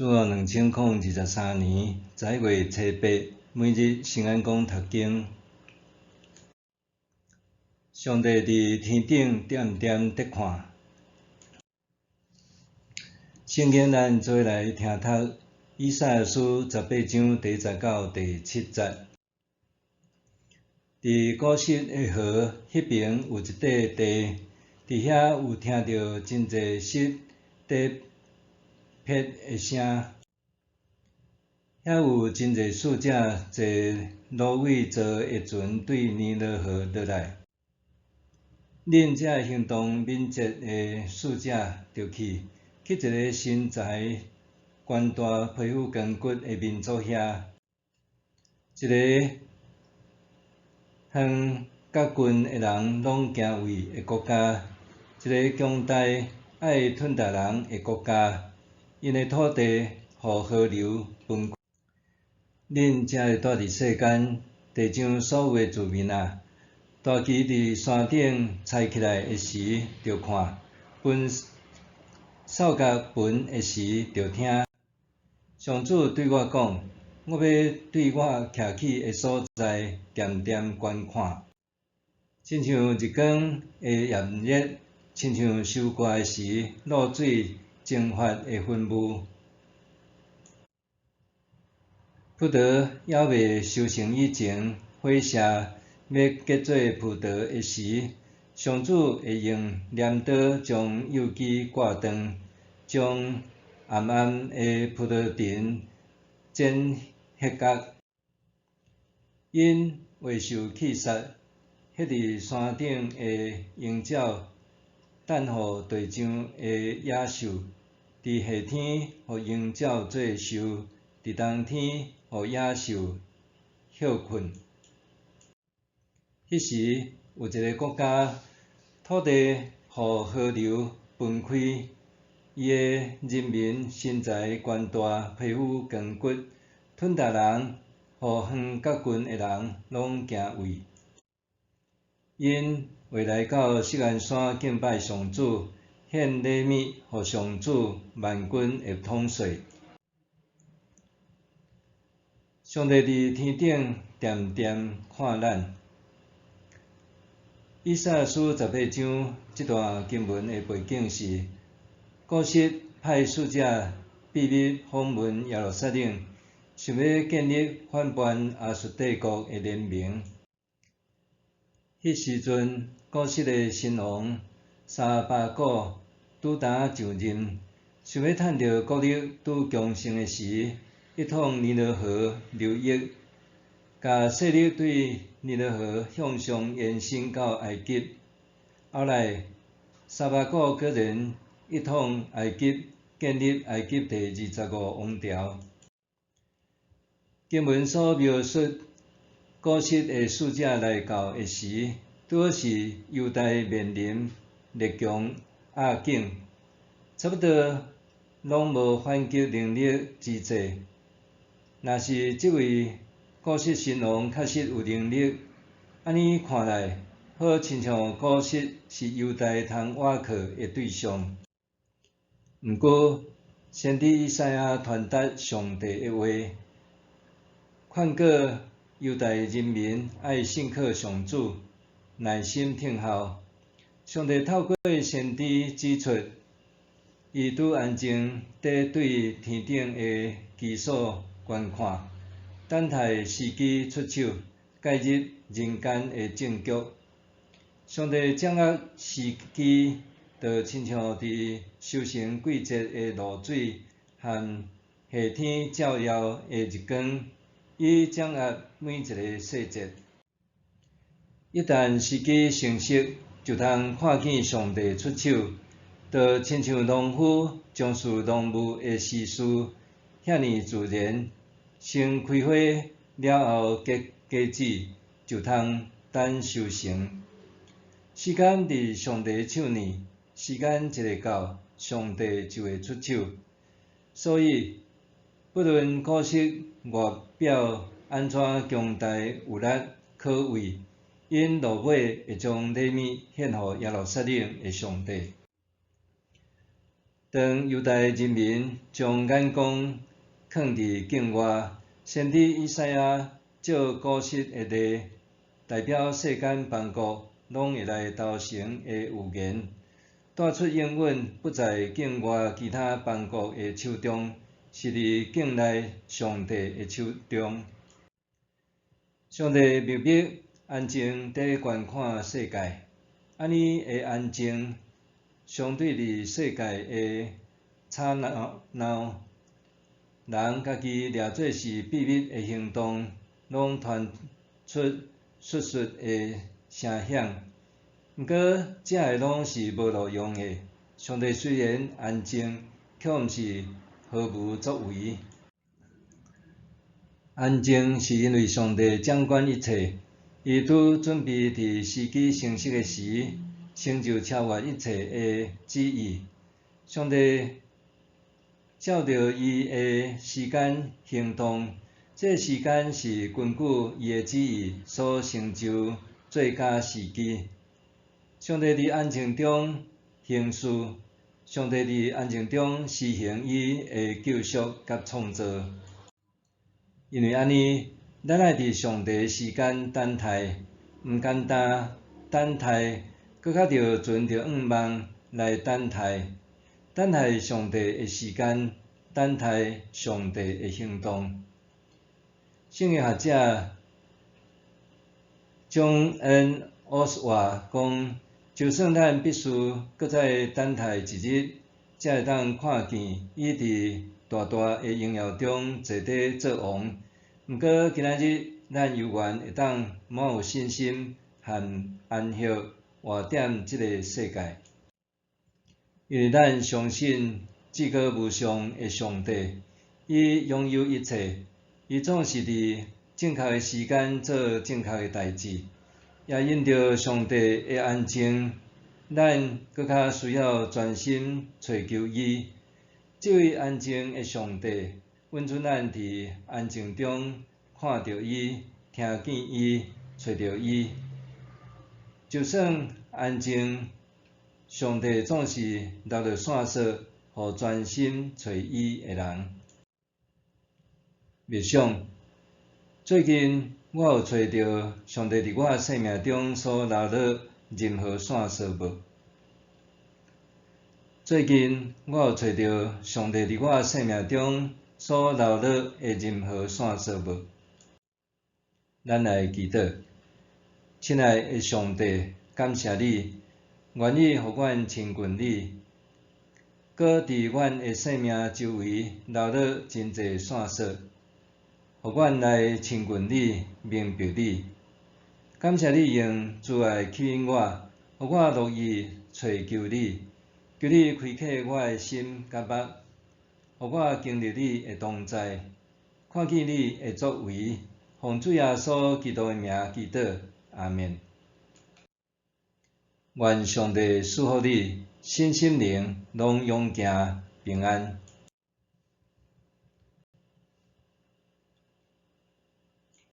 主後2023年11月初八，每日聖安講讀經。上帝佇天頂恬恬佇看。聖經咱做伙來聽讀以賽亞書十八章第一節到第七節。佇古實的河彼爿有一塊地，佇遐有聽著真濟穡佇撇的聲，遐有真濟使者坐蘆葦做的船對尼羅河落來。恁這行動敏捷的使者，著去，去一个身材懸大、皮膚光骨的民族遐，一个遠佮近的人攏驚畏的國家，一个強大愛吞噬人的國家，𪜶的土地予河流分。恁這个住佇世間，地上所有的住民啊！大旗佇山頂拆起來的時，著看；分掃角歕的時，著聽。上主對我講：我欲對我徛起的所在恬恬觀看，親像日光的炎熱，親像收割的時露水蒸發的雲霧。葡萄猶未收成以前，火蛇欲結做葡萄的時，上主會用鐮刀將幼枝割斷，將暗暗的葡萄藤剪彼角。𪜶會受氣殺，彼佇山頂的鷹鳥，等予地上的野獸，佇夏天予鷹鳥做岫，佇冬天予野獸歇睏。彼時有一个國家，土地予河流分開，伊的人民身材懸大，皮膚光骨，吞噬人，予遠佮近的人攏驚畏。𪜶會來到錫安山敬拜上主，獻禮物予上主萬軍的統帥。上帝佇天頂恬恬看咱。以賽亞書十八章這段經文的背景是，古實派使者秘密訪問耶路撒冷，想欲建立反叛亞述帝國的聯盟。彼時陣，古實的新王沙巴古拄焦上任，想欲趁著國力拄強盛的時，一統尼羅河流域，共勢力對尼羅河向上延伸到埃及。後來，沙巴古果然一統埃及，建立埃及第25王朝。經文所描述古實的使者來到的時，拄好是猶大面臨列強壓境，差不多攏無反擊能力之際。若是這位古實新王確實有能力，按呢看來，好親像古實是猶大通倚靠的對象。毋過，先知以賽亞傳達上帝的話，勸告猶大人民愛信靠上主，耐心等候。上帝透過先知指出，伊拄安靜佇對天頂的居所觀看，等待時機出手，介入人間的政局。上帝掌握時機，就親像佇收成季節的露水和夏天照耀的日光，伊掌握每一个細節。一旦時機成熟，就通看見上帝出手，就親像農夫重視農務的時序，遐爾自然。先開花了後結果子，就通等收成。時間佇上帝手內，時間一會到，上帝就會出手。所以，不論古實外表按怎強大有力可畏，𪜶落尾會將禮物獻予耶路撒冷的上帝。當猶大人民將眼光囥佇境外，先知以賽亞照古實的例，代表世間邦國攏會來投誠的預言，帶出應允不在境外其他邦國的手中，是佇境內上帝的手中。上帝默默安靜佇觀看世界，按呢的安靜，相對佇世界的吵鬧鬧，人家己掠做是秘密的行動，攏傳出爍爍的聲響。毋過，這个攏是無路用的。上帝雖然安靜，卻毋是毫無作為。安靜是因為上帝掌管一切，伊拄準備佇時機成熟的時，成就超越一切的旨意。上帝照著伊的時間行動，這个時間是根據伊的旨意所成就最佳時機。上帝佇安靜中行事，上帝佇安靜中施行伊的救贖佮創造。因為按呢，咱愛佇上帝時間等待，毋簡單等待，閣較著存著向望來等待，等待上帝的時間，等待上帝的行動。聖經學者蔣恩奧斯瓦講，就算咱必須閣再等待一日，才會當看見伊佇大大的榮耀中坐佇做王。毋過今仔日，咱猶原會當滿有信心和安息活踮這个世界，因為咱相信至高無上的上帝，伊擁有一切，伊總是佇正確的時間做正確的代誌。也因著上帝的安靜，咱閣較需要專心揣求伊。這位安靜的上帝，允准咱佇安靜中看著伊、聽見伊、揣著伊。就算安靜，上帝總是留著線索，予專心揣伊的人。默想，最近我有揣著上帝佇我生命中所留落任何線索無？最近我有揣著上帝佇我生命中所留落的任何線索無？咱來祈禱，親愛的上帝，感謝你，願意予阮親近你，閣佇阮的生命周圍留落真濟線索，予阮來親近你，明白你。感謝你用慈愛吸引我，予我樂意揣求你，求你開啟我的心佮目，予我經歷你的同在，看見你的作為。奉主耶穌基督的名祈禱，阿們。願上帝賜福你，身心靈攏勇健平安。